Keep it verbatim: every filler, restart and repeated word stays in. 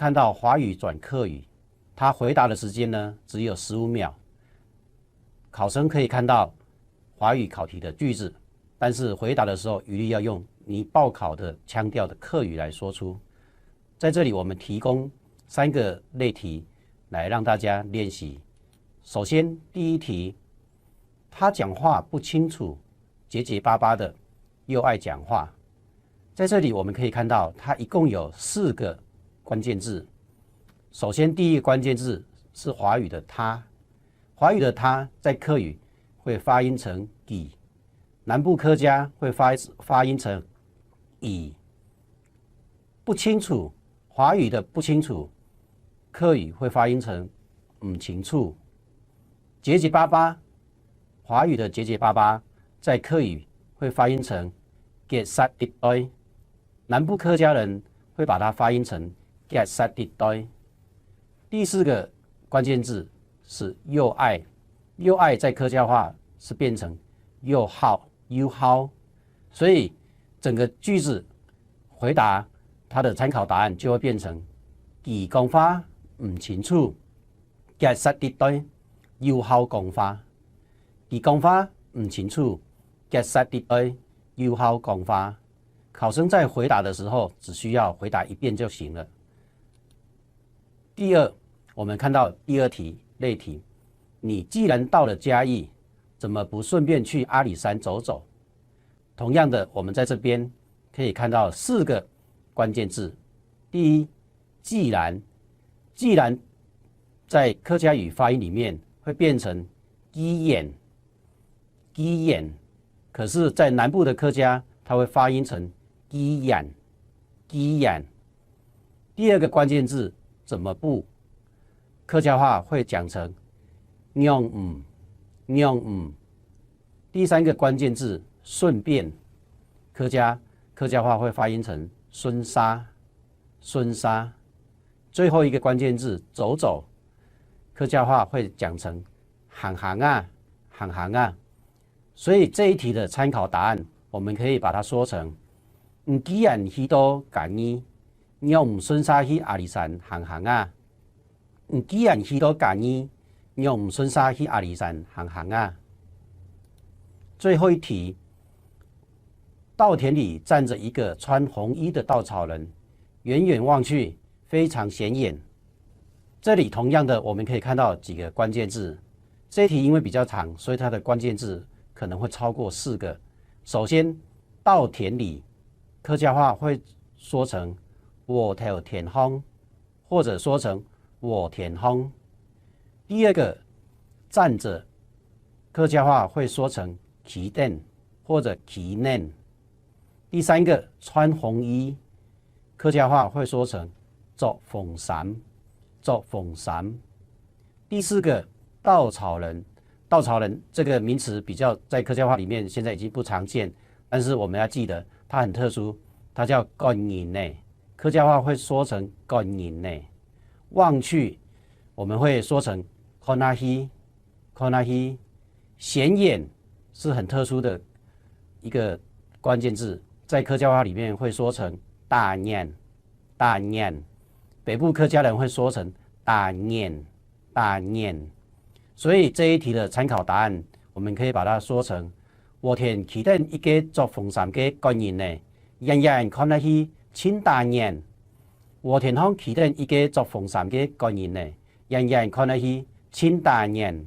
看到華語轉客語，他回答的時間呢，只有十五秒。考生可以看到華語考題的句子，但是回答的時候一律要用你報考的腔調的客語來說出。在這裡，我們提供三個類題來讓大家練習。首先，第一題，他講話不清楚，結結巴巴的，又愛講話。在這裡我們可以看到，它一共有四個關鍵字。首先，第一個關鍵字是華語的他，華語的他在客語會發音成佢，南部客家會發發音成佢。不清楚，華語的不清楚，客語會發音成毋清楚。結結巴巴，華語的結結巴巴在客語會發音成結煞直對，南部客家人會把它發音成結煞直對。第四個關鍵字是又愛，又愛在客家話是變成又好，又好。所以整個句子回答它的參考答案就會變成：佢講話毋清楚，結煞直對，又好講話。佢講話毋清楚，結煞直對，又好講話。考生在回答的時候，只需要回答一遍就行了。第二，我們看到第二題，例題，你既然到了嘉義，怎麼不順便去阿里山走走？同樣的，我們在這邊可以看到四個關鍵字。第一，既然，既然在客家語發音裡面會變成既然，既然，可是在南部的客家，它會發音成既然，既然。第二個關鍵字怎麼不？客家話會講成仰毋，仰毋。第三個關鍵字順便，客家客家話會發音成順續，順續。最後一個關鍵字走走，客家話會講成行行啊，行行啊。所以這一題的參考答案，我們可以把它說成：你既然去到嘉義，仰毋順續去阿里山行行啊？你既然去到嘉義，仰毋順續去阿里山行行啊？最後一題，稻田裡站著一個穿紅衣的稻草人，遠遠望去非常顯眼。這裡同樣的，我們可以看到幾個關鍵字。這一題因為比較長，所以它的關鍵字可能會超過四個。首先，稻田裡，客家話會說成禾頭田項，或者說成禾田項。第二個，站著，客家話會說成徛等或者徛等。第三個，穿紅衣，客家話會說成著紅衫，著紅衫。第四個，稻草人，稻草人這個名詞比較在客家話裡面現在已經不常見，但是我們要記得它很特殊，它叫趕人仔，客家話會說成趕人仔。望去，我們會說成看啊去，看啊去。顯眼是很特殊的一個關鍵字，在客家話裡面會說成打眼，打眼。北部客家人會說成打眼，打眼。所以這一題的參考答案，我們可以把它說成：禾田徛等一個著紅衫个趕人仔，遠遠看啊去盡打眼。禾田項徛等一個著紅衫个趕人仔，遠遠看啊去盡打眼。